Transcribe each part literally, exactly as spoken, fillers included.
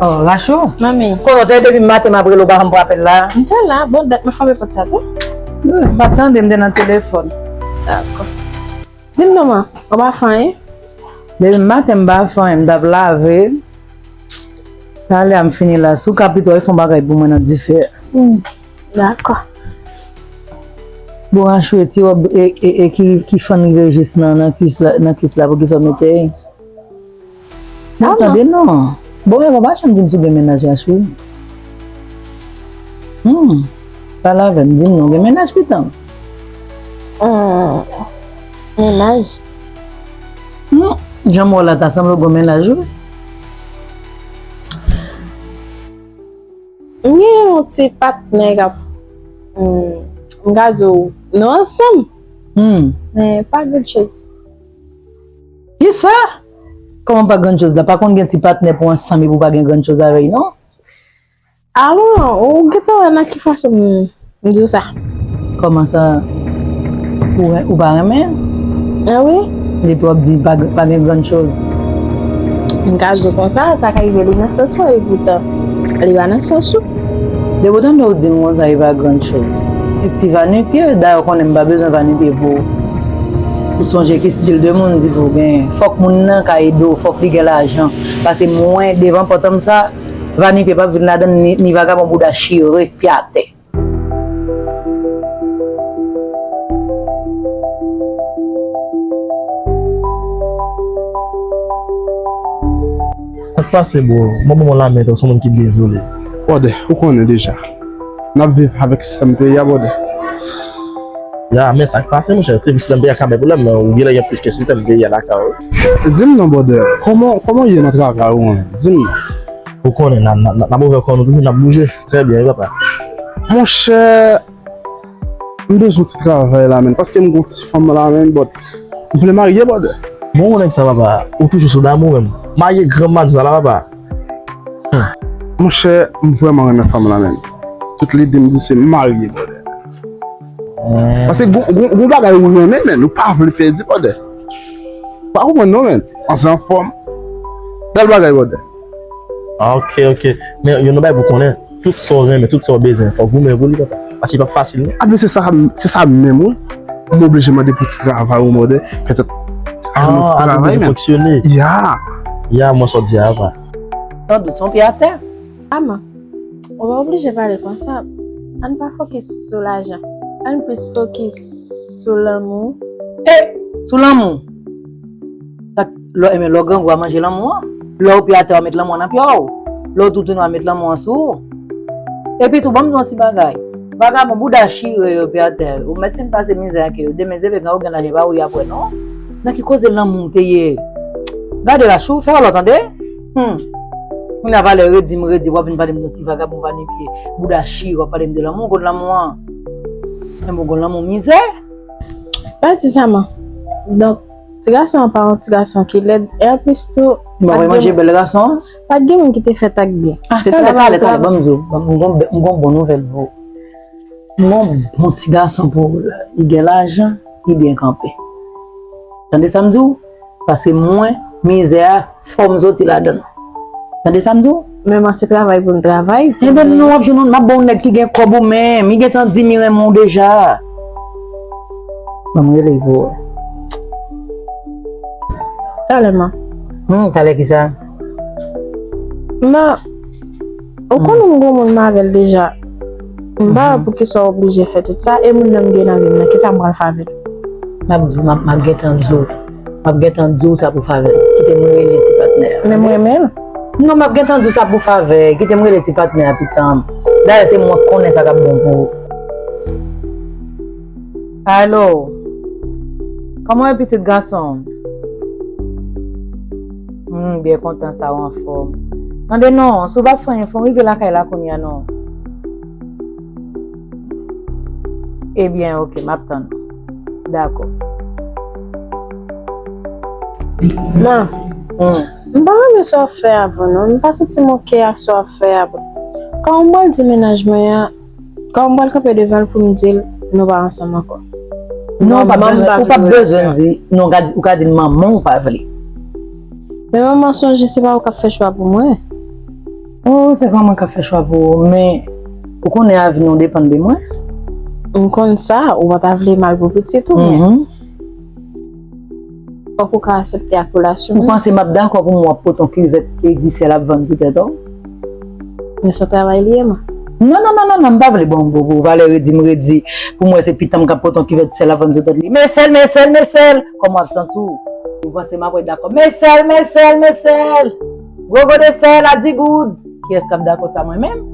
Oh, Rachou? Manmi. Kote w te ye depi maten m ap rele w pa janm pran apèl la? M te la, bon, dat mwen frape pòt sa tou. Hmm, m pa t tande, m te nan telefòn. Dakò. Di m non, man, ou pa fè anyen? Depi maten m pa fè anyen, m t ap lave. Talè a m fini la, si w ka pito al fè yon bagay pou mwen nan dife a. Hmm, dakò. Bon, Rachou, e ti wòb e, e, e ki, ki fann rive jis nan, nan kwis la, nan kwis la, poukisa w mete? Non, tande non. Bon, e pa janm di m si w gen mennaj, Rachou. Hmm. Pale avè m, di m non, gen mennaj pitan. Hmm. Mennaj? Hmm. Jan m wè w la, ta sanble w gen mennaj, wi. M gen yon ti patnè k ap, hmm, m ka di w, nou ansanm. Hmm. Men pa grann choz. Kisa? Kòman pa grann choz la? Pa konn gen ti patnè pou ansanm epi w pa gen grann choz avè l, non? A bon, ou gentan wè nan ki fason m, m di w sa? Kòman sa? Ou, ou pa renmen? A wi. Depi w ap di pa, pa gen grann choz. M ka di w konsa, sa ka rive li nan sans mwen, epoutan, li pa nan sans ou. Depi w tande w di m konsa, e pa grann choz. E ti va nu pye, dayè w konnen m pa bezwen va nu pye pou ou. Ou sonje ki stil de moun di pou w genyen. Fòk moun nan ka ede w, fòk li gen lajan. Pase mwen, devan pòt an m sa, va nu pye p ap vin ladan l, ni, ni vagabon bouda chire, pye atè. Sa k pase, bro? Mwen ban w lamen, tankou se yon moun ki dezole. Brother, ou konnen deja. N ap viv avèk sistèm peyi a, brother. Ya, men sa k pase, monchè, se sistèm peyi a k ap bay pwoblèm, men ou genlè gen plis ke sistèm peyi a lakay ou. Di m non, brother, kòman, kòman w ye nan travay ou an? Di m non. Ou konnen, n a, n a, n a, n ap ouvè kò nou toujou, n ap bouje. Trè byen, wi, papa. Monchè, m bezwen ti travay la, menn, paske m gon ti fanm la, menn, but m vle marye, brother. Bon, ou nèg sa, papa, ou toujou sou damou, menm. Marye granm maten sa la, papa. Hmm. Monchè, m vrèman renmen fanm la, menn. Tout lide m di se marye, brother. Hmm. Paske gon, gon, gon bagay ou renmen, menn, ou pa vle pèdi, brother. Pa konprann non, menn. Panse anfòm. Bèl bagay, brother. Ah, ok, ok. Men yon bagay pou konnen, tout sa w renmen, tout sa w bezwen, fò w goumen pou li, papa. Paske li p ap fasil, non. Ah, men se sa, se sa menm, wi. M oblije mande pou ti travay ou, brother. Petèt, ah, ti travay menm. Ya. Ya, mwen sa w di a, papa. Sandout, se yon pye atè. Ama, ou pa oblije pale konsa. Ann pa fokis sou lajan. Ann plis fokis sou lanmou. E, sou lanmou. Sa k, lè, enben, lè w grangou, w a manje lanmou an. Lè w pye atè, w a met lanmou an nan pye w. Lè w toutouni, w a met lanmou an sou ou. Epi tou, ban m di w yon ti bagay. Vagabon bouda chire yo pye atè. Ou mèt fin pase mizè ak yo. Demen, se vre, kan ou gen lajan, pa ou y ap wè, non. Nan ki koze lanmou te ye? Gade la, chou, fè w lò, tande? Hmm. Kounye a valè redi m redi, w ap vin pale m de yon ti vagabon va nu pye, bouda chire, w ap pale m de lanmou, kote lanmou an? Menm ou gon lanmou mizè? Pa di sa, man. Donk, ti gason an pa yon ti gason ki lèd, e anplis tou, m pa manje bèl gason an? Pa t gen moun ki te fèt ak byen. Ah, se talè, talè, talè, ban m di w, m gon, m gon bon nouvèl pou ou. M gon bon ti gason pou ou la. Li gen lajan, li byen kanpe. Tande sa m di w? Paske mwen, mizè a, fò m soti ladan l. Tande sa m di w? Men mwen se travay pou m travay. Enben, non, w ap jwenn yon, m ap ba w yon nèg ki gen kòb ou menm. Li gentan di m li renmen w deja. Ban m rele l pou ou. Talè, man. Hmm, talè kisa? Man, ou konnen m gon moun m avè l deja. M pa wè poukisa w oblije fè tout sa, e moun nan m gen nan vi m nan, kisa m pral fè avè l? M ap di w, m ap, m ap gentan di w. M ap gentan di w sa pou favè l. Kite m rele ti patnè a. Men m renmen l. Non, m ap gentan di w sa pou favè. Kite m rele ti patnè a pitan. Dayè, se mwen k konnen sa k ap bon pou ou. Alo. Kòman w ye, pitit gason m? M byen kontan sa w anfòm. Tande non, si w pa fè anyen, fò w rive lakay la kounye a non. Ebyen, oke, m ap tann ou. Dakò. Ma, hmm, m pa renmen sa w ap fè a, non. M pa santi m oke ak sa w ap fè a. Kòman m pral di mennaj mwen an, kòman m pral kanpe devan l pou m di l nou pa ansanm ankò? Non, ou pa bezwen, ou pa bezwen di, non, ou ka di l manman w pa vle. Men manman, sonje se pa ou k ap fè chwa pou mwen. Oh, se pa mwen k ap fè chwa pou ou, men ou konnen avni w depann de mwen. M konn sa, ou pa ta vle mal pou pitit ou, men Mhm. fòk ou ka aksepte ak relasyon Ou an. Panse m ap dakò pou mwen w ap pote yon kivèt e di sèl ap vann sou tèt ou? Men se yon travay li ye, man. Non, non, non, non, non, m pa vle bon pou, pou valè redi m redi. Pou mwen, se pitit m k ap pote yon kivèt sèl ap vann sou tèt li. Men sèl, men sèl, men sèl. Kòman w ap santi w? Ou panse m ap wè dakò? Men sèl, men sèl, men sèl. Gwo gwo de sèl a di goud. Kiyès k ap dakò sa, mwen menm?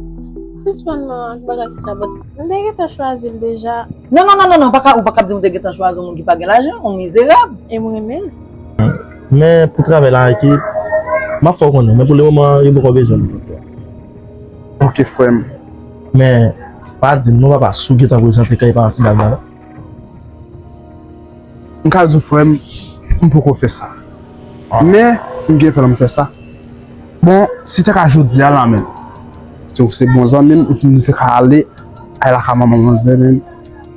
Sispann nan ak bagay sa, but m te gentan chwazi l deja. Non, non, non, non, non, pa ka, ou pa ka di m ou te gentan chwazi yon moun ki pa gen lajan, yon mizerab. E m renmen l. Men pou travay la, ekip, m ap fè w konnen, men pou le moman, yo poko bezwen m. Ok, frè m. Men, pa di m non, papa, si w gentan prezante kay pa yon ti dam la, non? M ka di w, frè m, m poko fè sa. Men, m gen plan m fè sa. Bon, si te ka jodi a la menm, se w se bon zanmi m, nou te ka ale, al lakay manman manzè menm,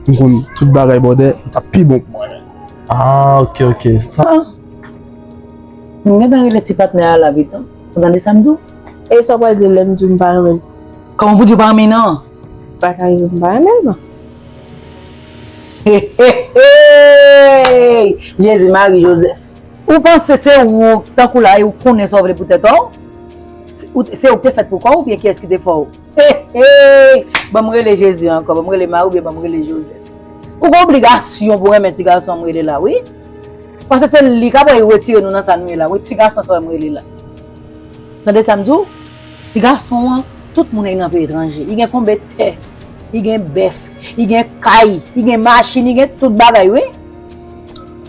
m konn tout bagay bòdè, li t ap pi bon pou mwen menm. Ah, ok, ok. Sa Ah. M gentan rele ti patnè a la pitan. Ou tande sa m di w? E sa w pral di lè m di w m pa renmen l? Kòman pou di w pa renmen l, non? Sa ka rive m pa renmen l, non. Hey, hey, hey! Jezi, Mari, Jozèf. Ou panse se ou, tankou la, e ou konnen sa w vle pou tèt ou? Se ou, se ou k te fèt pou kò w, oubyen kiyès ki te fè w? Hey, hey! Ban m rele Jezi ankò, ban m rele Mari, oubyen ban m rele Jozèf. Ou gen obligasyon pou renmen ti gason m rele la, wi. Paske se li k ap retire nou nan sa nou ye la, wi, ti gason sa w m rele la. Tande sa m di w? Ti gason an, tout moun nan peyi etranje. Li gen konbyen tè, li gen bèf, li gen kay, li gen machin, li gen tout bagay, wi.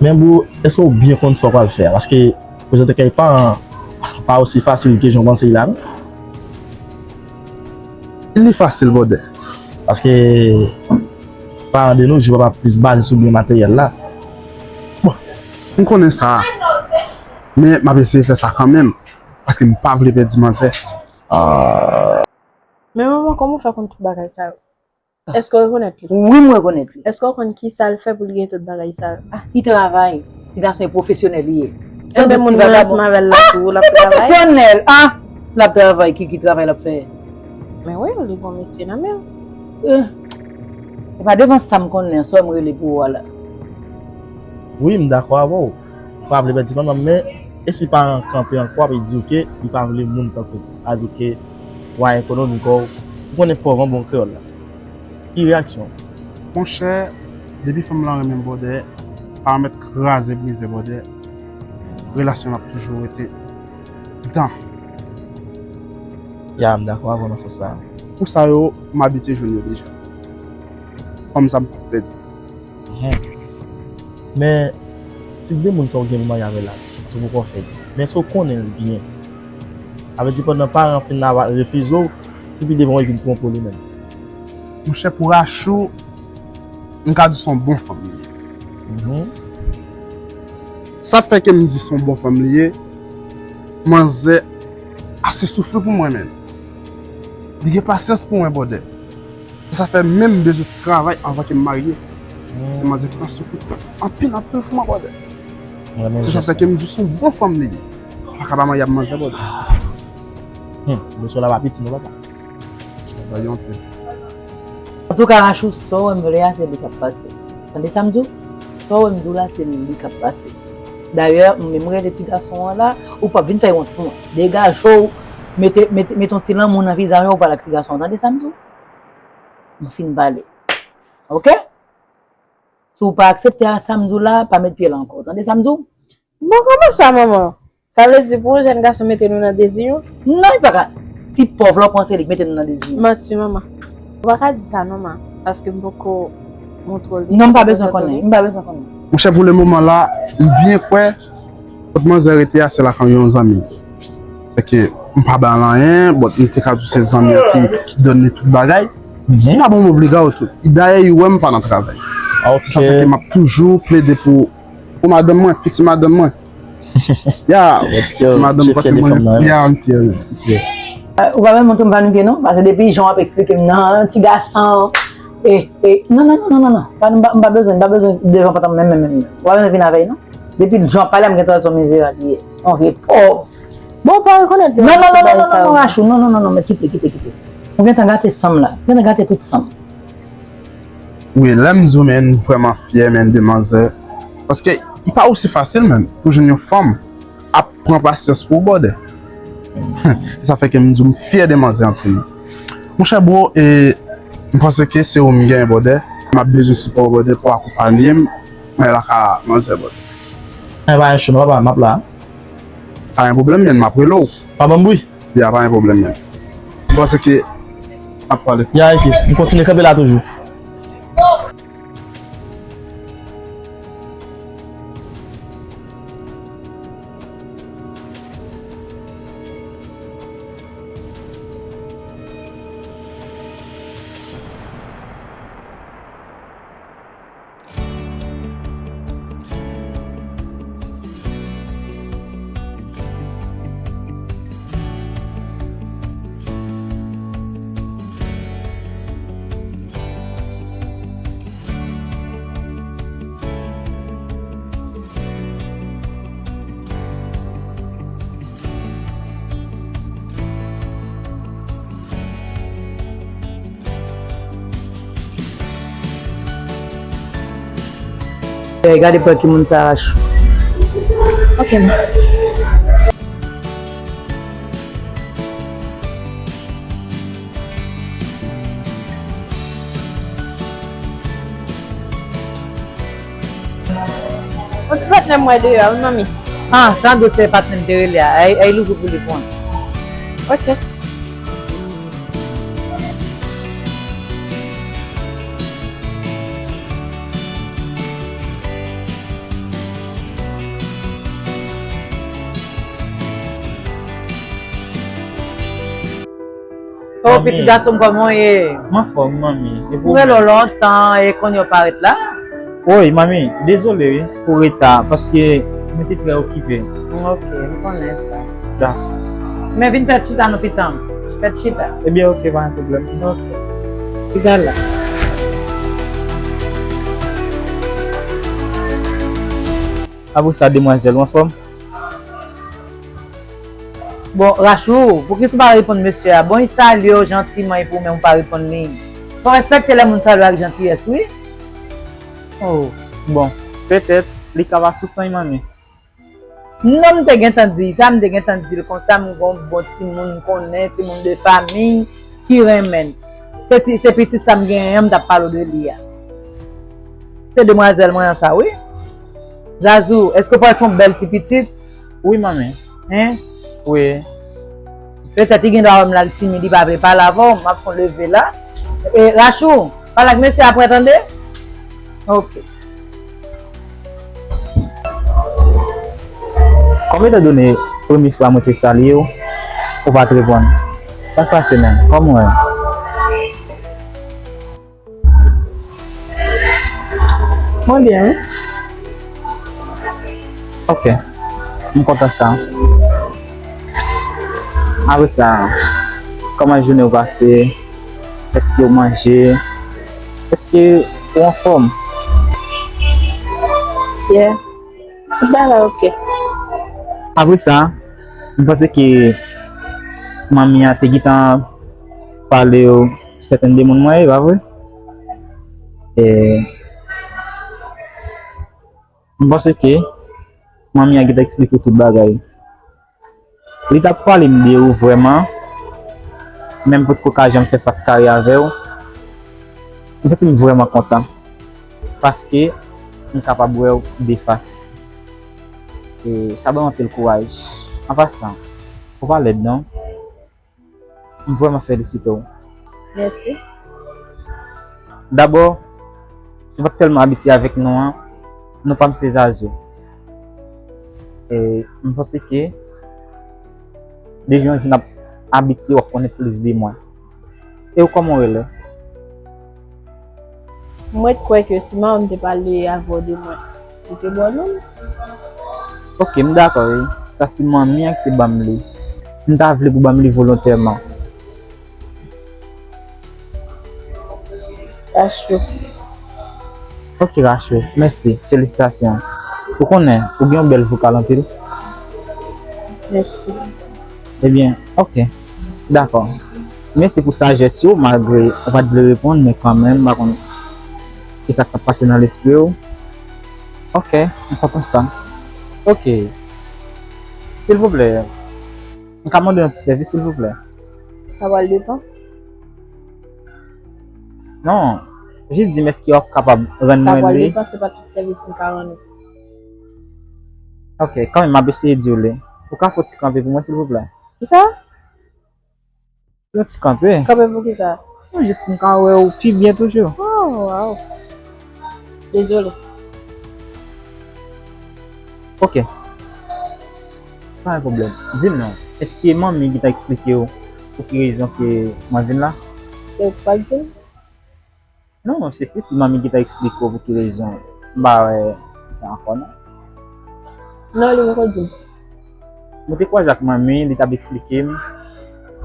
Men bro, èske w byen konn sa w pral fè a? Paske prezante kay pa, pa osi fasil ke jan w panse l la, non. Li fasil, bòdè. Paske paran de nos jours pa plis baze sou byen materyèl la. Bon, m konnen sa. Men m ap eseye fè sa kanmenm. Paske m pa vle pèdi manzè. Ah. Men manman, kòman w fè konn tout bagay sa yo? Èske w rekonèt li? Wi, m rekonèt li. Èske w konn ki sa l fè pou l gen tout bagay sa yo? Ah, li travay. Ti gason e pwofesyonèl li ye. Enben, moun nan ansanm avè l la tou, l ap travay. Li pwofesyonèl. Ah, l ap travay. Ki, ki travay l ap fè? Men wi, li gon metye nan men l. Eh, e pa devan sa m konnen an, sa w m rele pou ou a la. Wi, m dakò avè w. Pa vle pèdi manman, men e si paran kanpe ankò, ap di w ke li pa vle moun tankou w, a di w ke wa ekonomik ou, ou konnen pòv an bon kreyòl la. Ki reyaksyon w? Monchè, depi fanm lan renmen bòdè, pa mèt kraze brize bòdè, relasyon n ap toujou rete dan. Ya, m dakò avè w nan sans sa a. Pou sa yo, m abitye jwenn yo deja. Fanm sa m p ap pèdi. Mhm. Men, tip de moun sa w gen pou marye avè l la, se poko fè l. Men si w konnen l byen, sa vle di pandan paran fin la refize w, se pi devan w vin twonpe w li menm. Monchè, pou Rachou, m ka di se yon bon fanm li ye. Mhm. Sa fè ke m di se yon bon fanm li ye, manzè ase soufri pou mwen menm. Li gen pasyans pou mwen, bòdè. Se sa fè menm m bezwen ti travay anvan ke m marye. Hmm. Se manzè ki t ap soufri anpil, anpil pou mwen, bòdè. Se sa fè ke m di se yon bon fanm li ye. Pa ka pa marye ak manzè, bòdè. Hmm, dosye la pa piti non, papa. Ba yo anpil. Antouka, Rachou, sa w wè m la, se li k ap pase. Tande sa m di w? Sa w wè m di w la, se li k ap pase. Dayè, m menm rele ti gason an la, ou p ap vin fè wont pou mwen. Degaje w, mete, mete, mete yon ti lanmou nan vizaj ou, pale ak ti gason an. Tande sa m di w? M fin pale. Oke? Si w pa aksepte a sa m di w la, pa met pye la ankò. Tande sa m di w? Bon, kòman sa, manman? Sa vle di pou yon jèn gason mete nou nan dezi yo? Non, li pa ka. Ti pòv la, w panse li k mete nou nan dezi yo? Manti, manman. Ou pa ka di sa non, ma, paske m poko montre w li. Non, m pa bezwen konnen, m pa bezwen konnen. Monchè, pou le moman la, m byen kwè kot manzè rete a, se lakay yon zanmi. Sèke m pa ba l anyen, but m te ka di w se zanmi an ki, ki donn li tout bagay. Mhm. M pa bon, m obliga w tou. Dayè, ou wè m pa nan travay. Ok. Sa fè ke m ap toujou plede pou, pou madanm mwen, fiti madanm mwen. Ya, fiti madanm, paske mwen, ya, m fyè, m fyè. Euh, ou pa menm montre m vanipye non, paske depi jan w ap eksplike m nan, ti gason, eh, eh, non, non, non, pa, m pa, m pa bezwen, m pa bezwen devan pantan menm, menm, menm. Ou pa bezwen vin avè l non. Depi jan w ap pale a, m gen enpresyon mizerab li ye. Yon vye pòv. Bon, ou pa rekonèt non, non, non, non, non, non, Rachou, non, non, non, non, men kite, kite, kite. Ou gentan gate san m la. Ou gentan gate tout san m. Wi, lè m di w, men, m vrèman fyè, men, de manzè. Paske li pa osi fasil, men, pou jwenn yon fanm ap pran pasyans pou w, brother. Sa fè ke m di w, m fyè de manzè anpil. Monchè, bro, e, m panse ke se ou m genyen, brother. M ap bezwen sipò w, brother, pou akonpanye m nan lakay manzè, brother. Mwen pa gen cho non, papa, m ap la. Pa gen pwoblèm, men, m ap rele w. Pa ban m bri. Ya, pa gen pwoblèm, men. M panse ke n ap pale. Ya, ok. M kontinye kanpe la toujou. Eh, gade pran ki moun sa Rachou. Ok, ma. Yon ti patnè m wè deyò a, wi, manmi. Ah, san dout se patnè m te rele a. Ay, ay louvri pou li pou mwen. Ok. Oh, pitit gason m, kòman w ye? M anfòm, manmi. E pou ou menm? M rele w lontan, e kounye a w parèt la? Woy, manmi, dezole, wi, pou reta, paske mwen te trè okipe. Ok, m konnen sa. Dakò. Men vin fè chita non, pitit m. Fè chita. Ebyen, ok, pa gen pwoblèm. Ok. Piga la. Apre sa, demwazèl, ou anfòm? Bon, Rachou, poukisa w pa reponn mesye a? Bon, li salye w jantiman epi ou menm ou pa reponn li. Fò w respekte lè moun salye w ak jantiyès, wi. Oh, bon, petèt, li ka pa sou san l, manmi. Non, m te gentan di sa, m te gentan di l konsa, m gon bon timoun m konnen, timoun de fanmi ki renmen l. Se ti, se pitit sa m genyen an, m t ap pale w de li a. Se demwazèl mwen an sa, wi. Zazou, èske w pral fè yon bèl ti pitit? Wi, manmi. Hein? Wi. Petèt li gen dwa wè m la l timid, li pa vle pale avè w, m ap fè yon leve la. E, Rachou, pale ak mesye a pou mwen tande? Ok. Kòm etandone premye fwa mwen te salye w, ou pa t reponn. Sa k pase menm? Kòman w ye? Mwen byen, wi. Ok. M kontan sa. Apre sa, kòman jounen w pase? Èske w manje? Èske ou anfòm? Yeah. Tout bagay ok. Apre sa, m panse ke manmi an te gentan pale w sèten de moun mwen ye, pa vre? E, m panse ke manmi an gentan eksplike w tout bagay. Li t ap pale m de ou vrèman, men m potko ka janm fè fas kare avè w. M santi m vrèman kontan, paske m kapab wè w de fas. E sa ban m anpil kouraj. An pasan, ou pa lèd non. M vrèman felisite w. Mèsi. Dabò, nou pa t tèlman abitye avèk non an, non pa m se Zazou. E m panse ke de jou an jou n ap abitye, w ap konnen plis de mwen. E w kòman w rele? Mwen t kwè ke si manman m te pale avè w de mwen, li te ba w non m. Ok, m dakò wi. Sa se manmi an ki te ban m li. M ta vle pou ban m li volontèman. Rachou. Ok, Rachou. Mèsi. Felisitasyon. Ou konnen, ou gen yon bèl vokal anpil. Mèsi. Ebyen, ok. Dakò. Mèsi pou sajès ou, malgre ou pa t vle reponn, men kanmenm, m pa konn kisa k t ap pase nan lespri w. Ok, m kontan sa. Ok. Silvouplè, m ka mande yon ti sèvis, silvouplè? Sa pral depann. Non, jis di m èske w ap kapab rann mwen li? Sa pral depann, se pa tout sèvis m ka rann ou. Ok, kanmenm, m ap eseye di w li. Ou ka fè yon ti kanpe pou mwen, silvouplè? Kisa? Yon ti kanpe. Kanpe pou kisa? Non, jis pou m ka wè w pi byen toujou. Oh, waw. Dezole. Ok. Pa gen pwoblèm. Di m non, èske manmi gentan eksplike w pou ki rezon ke mwen vin la? Se ou ki pa t di m? Non, se si, si manmi gentan eksplike w pou ki rezon. M pa wè sa ankò non. Non, li poko di m. Mwen te kwaze ak manmi, li t ap eksplike m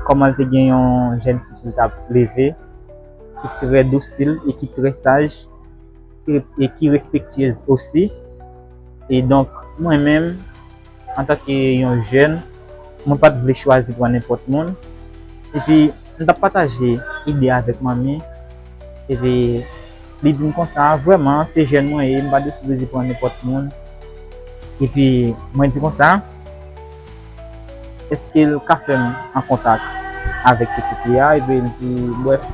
kòman l te gen yon jèn ti fi l t ap leve, ki trè dousil e ki trè saj, e, e ki respektyez osi. E donk, mwen menm, antanke yon jèn, mwen pa t vle chwazi pran nenpòt moun. Epi, m t ap pataje ide avèk manmi. Epi, li di m konsa, vrèman, se jèn mwen ye, m pa t sipoze pran nenpòt moun. Epi, mwen di konsa, èske l ka fè m an kontak avèk pitit li a? Epi, l di, brèf,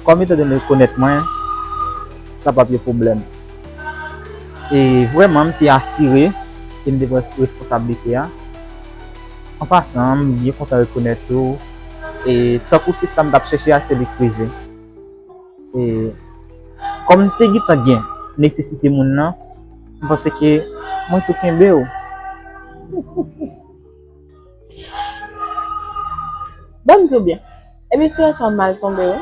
kòm etandone l konèt mwen, sa p ap yon pwoblèm. E vrèman, m te asire ke m te pran responsablite a. An pasan, m byen kontan rekonèt tou, e tankou se sa m t ap chèche a, se li k rive. E kòm m te gentan gen nesesite moun nan, m panse ke mwen tou kenbe w. Ban m di w byen, emisyon an mal tonbe wi.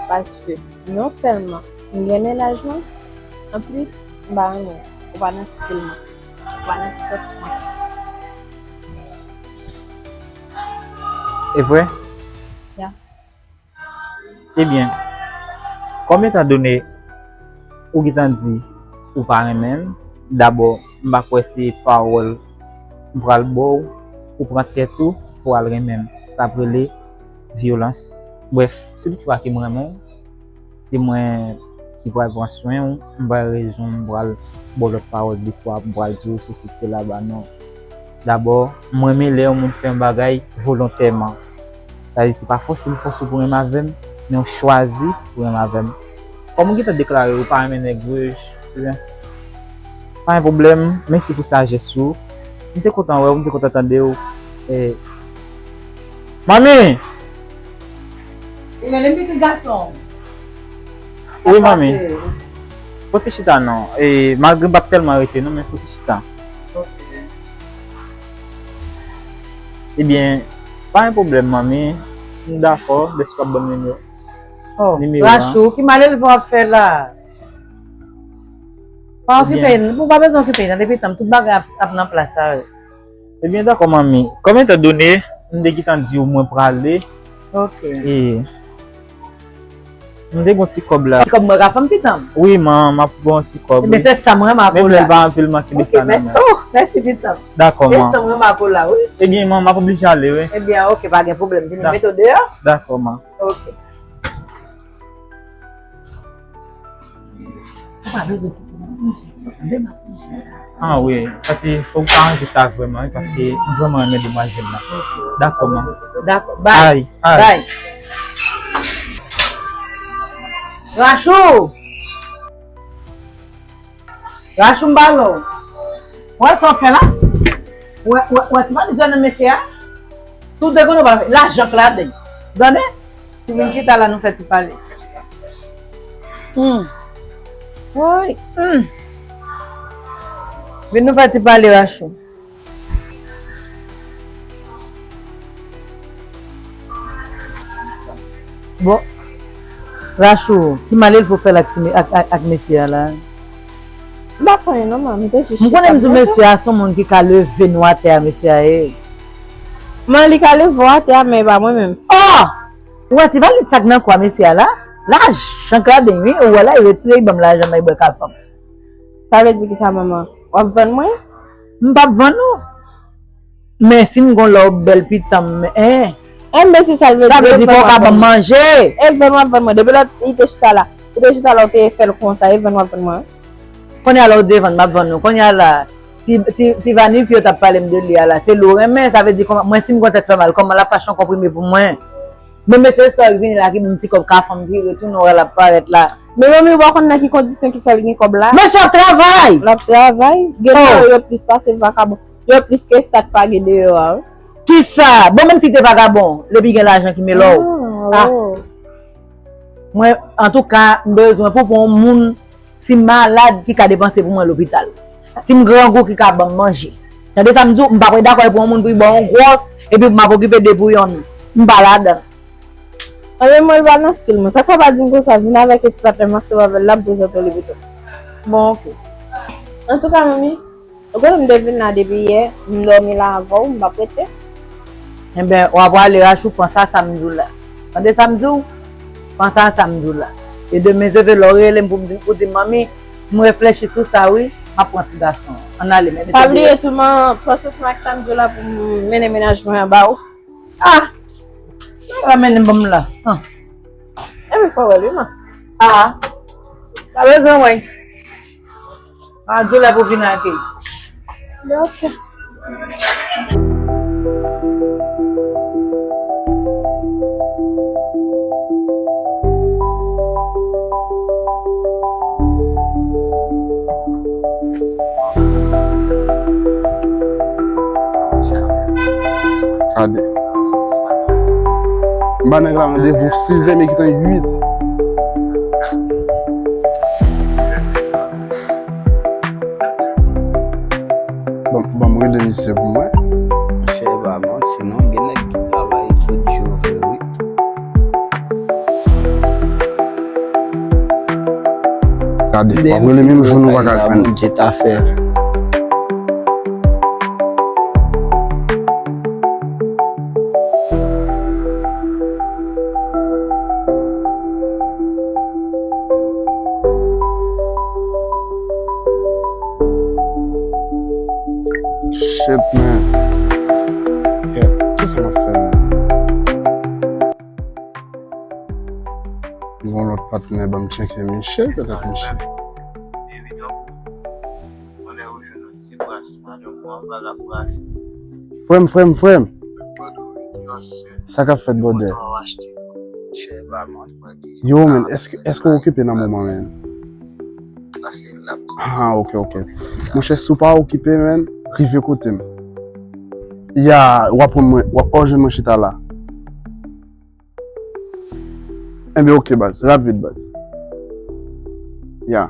Paske non sèlman m renmen laj mwen, anplis m pa renmen w. Ou pa nan stil mwen, ou pa nan sans mwen. E vre? Ya. Ebyen, kòm etandone ou gentan di ou pa renmen m, dabò, m pa kwè se pawòl m pral ba w pou pran tèt ou pou w al renmen m. Sa ap rele vyolans. Brèf, si toutfwa ke m renmen w, se mwen ki pral pran swen w, m pa gen rezon m pral ba w lòt pawòl de fwa, m pral di w sesi, sela, ba non. Dabò, m renmen lè yon moun fè yon bagay volontèman. Sa vle di, se pa fòse l fòse w pou renmen avè m, men w chwazi pou renmen avè m. Kòm ou gentan deklare ou pa renmen nèg wouj, ebyen, pa gen pwoblèm, mèsi pou sajès ou. M te kontan wè w, m te kontan tande w. E, manmi! Ou rele m pitit gason. Wi, manmi. Pase. Fò ti chita non. E, malgre m p ap tèlman rete non, men fò ti chita. Ok. Ebyen, pa gen pwoblèm, manmi. M dakò, deske w ap ban m nimewo. Oh, nimewo a. Rachou, ki malelve w ap fè la? Pa okipe l, ou pa bezwen okipe l, depi tanm, tout bagay ap, ap nan plas la, wi. Ebyen, dakò, manmi. Kòm etandone, m te gentan di w mwen prale. Ok. E, m te gon ti kòb la. Ti kòb mwen ka fè m pitan m? Wi, man, m ap gon ti kòb, wi. Ebyen, se sa m renmen ak ou la. Menm lè l pa anpil, manke de sa nan men. Ok, mèsi. Oh, mèsi pitan m. Dakò, man. Se sa m renmen ak ou la, wi. Ebyen, man, m ap oblije ale, wi. Ebyen, ok, pa gen pwoblèm. Vin mete w deyò? Dakò, man. Ok. Ou pa bezwen kite m ap manje sa. Tande m ap manje sa. Ah wi, paske fòk ou ta ranje sa vrèman, wi, paske m vrèman renmen demwazèl la. Dakò, man. Dakò, bay. Ay, ay. Bay. Rachou! Rachou, m pale w. Wè sa w fè la? Wè, wè, wè ti valiz nan mesye a? Tout de konnen w pa fè lajan k ladan l. Tande? Ou vin chita la, nou fè ti pale. Hmm. Woy. Hmm. Vin nou fè ti pale, Rachou. Bon. Rachou, ki malelve w fè l ak ti me-, ak, ak, ak mesye a la? M pa fè anyen non, man, m te jis chita. M konnen m di w mesye a se yon moun ki ka leve nou atè a, mesye a ye. Man, li ka leve w atè a, men e pa mwen menm. Oh! Ou wè ti valiz sa k nan kò a mesye a la? Lajan k ladan l, wi. Ou wè la, li retire, li ban m lajan, m al bwè kafe m. Sa vle di kisa, manman? W ap vann mwen? M p ap vann ou. Men si m gon lè w bèl pitan m, en. Enben se sa l vle di. Sa vle di fò w ka ban m manje. E vann w ap vann mwen. Depi lòt li te chita la. Li te chita la, ou te fè l konsa, e vann w ap vann mwen. Kounye a la ou di e vann m ap vann ou. Kounye a la, ti, ti, ti Vani pi yo t ap pale m de li a la. Se li w renmen, sa vle di kòman, mwen si m gon tèt fè mal, kòman l ap fache yon konprime pou mwen? Men mesye sa ki vini la ki ban m ti kòb ka fanm ki retounen wè l ap parèt la. Men manmi, ou pa konn nan ki kondisyon ki fè l gen kòb la? Mesye ap travay! L ap travay? Gen nan yo plis pase vakabon. Yo plis ke sa k pa gen deyò a, wi. Kisa? Bon, menm si te vakabon, depi gen lajan ki melò w. Ah, ah. Mwen, antouka, m bezwen pou pran yon moun si m malad ki ka depanse pou mwen lopital. Si m grangou ki ka ban m manje. Tande sa m di w, m pa p dakò pou yon moun pou l ba w yon gwòs, epi pou m ap okipe de pou yon nou. M pa ladan. Anben mwen l pa nan stil mwen. Sa k fè w pa di m konsa, vin avèk yon ti patnè m ansanm avè l la, m prezante w li pito. Bon, oke. Antouka, manmi, ou konnen m te vin la depi yè, m dòmi la avè w, m p ap rete. Enben, w ap ale rach ou, panse a sa m di w la. Tande sa m di w? Panse a sa m di w la. E demen se vle lè w rele m pou m di, pou di m, manmi, m reflechi sou sa wi, m ap pran ti gason an. Ann ale, men mete deyò. Pa bliye tou, man, panse sou ak sa m di w la pou m mennen mennaj mwen an ba ou. Ah! Sa va mennen ban m la. Ah. Epi fò wè li, man. Ah. Pa bezwen wè. Pa di w lè pou vin akeyi. Oke. Gade. M ba nèg la randevou sizè, men gentan uit. Bon, bon, m rele misye pou mwen. Monchè, pa manti non, gen nèg ki travay tout jou vre, wi. Gade, w ap rele menm jou nou pa ka jwenn. Bondye ta fè. Shit, man. Yeah, kisa m ap fè, man? Yon lòt patnè ban m tcheke Miche, petèt Miche. Frè m, frè m, frè m. Sa k ap fèt, brother? Yo, man, èske, èske w okipe nan moman, man? Ah, ok, ok. Monchè, si w pa okipe, man, rive kote m. Ya, w ap jwenn mwen, w ap jwenn mwen chita la. Enben, ok, baz. Rapid, baz. Ya.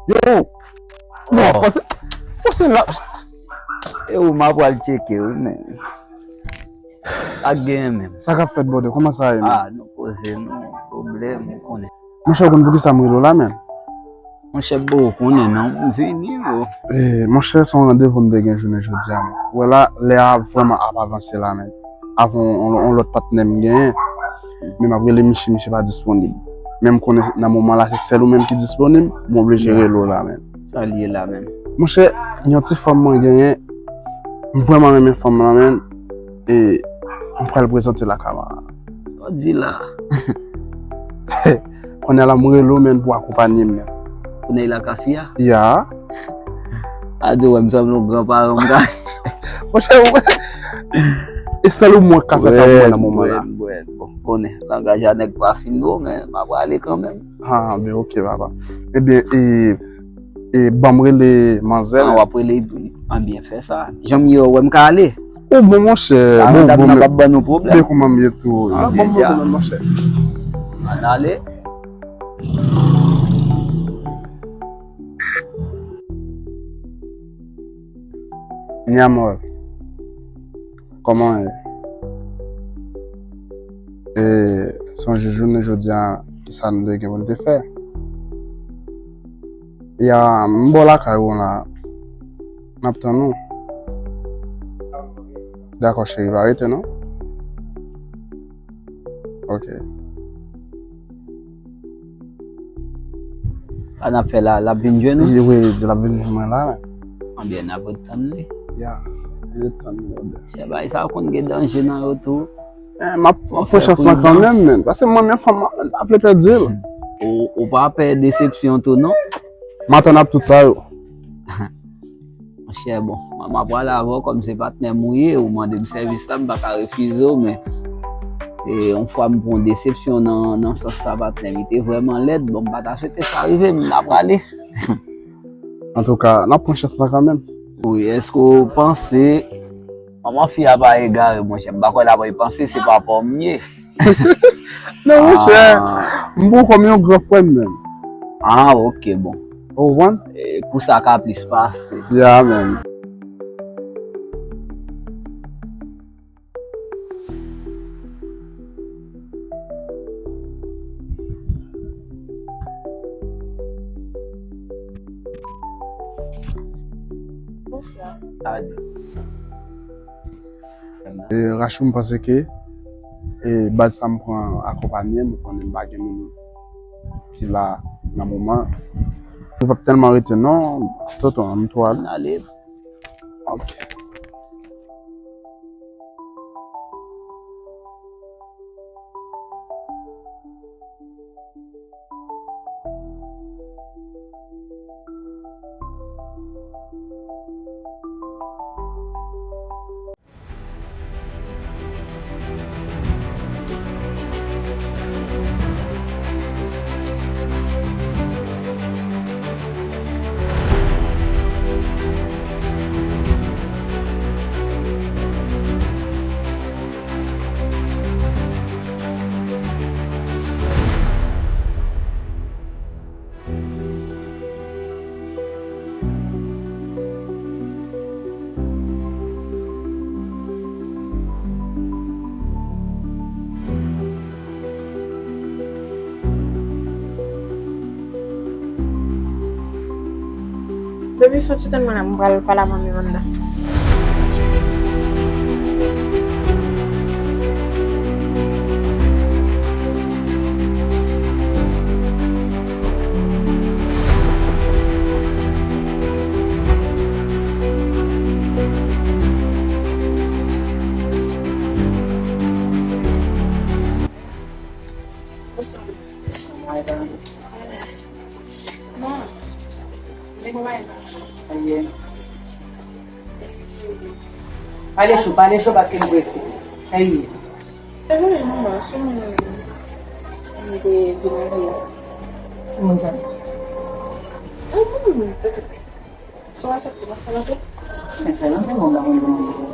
Yo! Bon, pase, pase la. E ou m ap pral tcheke, wi, men. Ak genyen menm. Sa k ap fèt, brother? Kòman sa ye, menm? Ah, nou poze nou, pwoblèm, ou konnen. Monchè, ou konn poukisa m rele w la, menm? Monchè, bro, ou konnen non, m vini, bro. Eh, monchè, se yon randevou m te gen jounen jodi a, menm. Ou wè la, lè a vrèman ap avanse la, menm. Avè yon, yon, yon lòt patnè m genyen. Men m ap rele Miche, Miche pa disponib. Men m konnen nan moman la, se sèl ou menm ki disponib, m oblije rele w la, menm. Sa l ye la menm? Monchè, yon ti fanm mwen genyen, m vrèman renmen fanm lan, menm. E m pral prezante l ak Amara. Sa w di la? Kounye a la, m rele w, menm, pou akonpanye m, menm. Pou nèg la ka fi a? Ya. A di w wè m sanble yon gran paran m ka. Monchè, e sèl ou mwen k ka fè sa pou mwen nan moman la. Bon, konnen, langaj a nèg pa fin bon, men m ap prale kanmenm. Ah, ben, ok, papa. Ebyen, e, e, ban m rele manzèl. Ah, w ap rele, anbyen, fè sa. Jan m ye, w wè m ka ale. Ou bon, monchè. Bon, bon, men, men kòman m ye tou? Ah, bon, bon, men, monchè. Ann ale. Mi amor, kòman w ye? E, sonje jounen jodi a, kisa nou te gen pou n te fè? Ya, m bò lakay ou la. M ap tann ou. Dakò, cheri, pa rete non. Ok. Sa n ap fè la, l ap vin jwenn ou? Wi, wi, l ap vin jwenn mwen la, men. Anbyen, n ap ret tann li. Ya, ret tann li, brother. Chè, bagay sa konn gen danje nan yo tou. Eh, m ap m ap pran chans lan kanmenm, men. Paske mwen menm fanm, m ap vle pèdi l. Ou, ou pa pè desepsyon tou, non? M atann ap tout sa yo. Monchè, bon, m ap prale avè w kòm se patnè m ou ye, ou mande m sèvis la, m pa ka refize w, men e, yon fwa m pran yon desepsyon nan, nan sans sa, patnè m, li te vrèman lèd, bon, m pa ta swete sa rive m, m ta prale. Antouka, n ap pran chans lan kanmenm. Wi, èske w panse, manman fi a pa egare, monchè, m pa kwè l ap panse se papa w m ye. Non, monchè, m pran w kòm yon gran frè m menm. Ah, ok, bon. Ou konprann? E, pou sa ka plis pase. Ya, man. Bonsoir. E, Rachou, m panse ke e, baz sa m pran akonpanye m, ou konnen m pa gen moun ki la nan moman. Nou p ap tèlman rete non, tonton, ann tou ale. Ann ale. Ok. Baby, soti tann mwen la, mwen pral pale a manmi m anndan. Pale cho, pale cho paske m prese. Sa ye? Se vre, manman, sou moun m te di mari a. Ki moun sa? Yon moun, petèt. Si w aksepte, m ap fè l antre. Fè l antre, bon, m pa konn kòman l ye.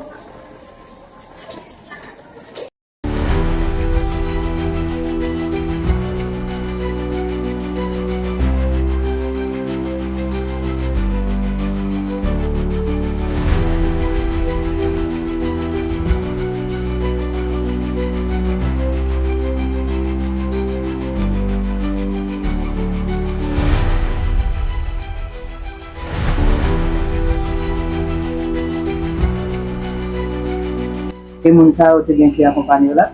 E moun sa yo te gen ki akonpanye w la?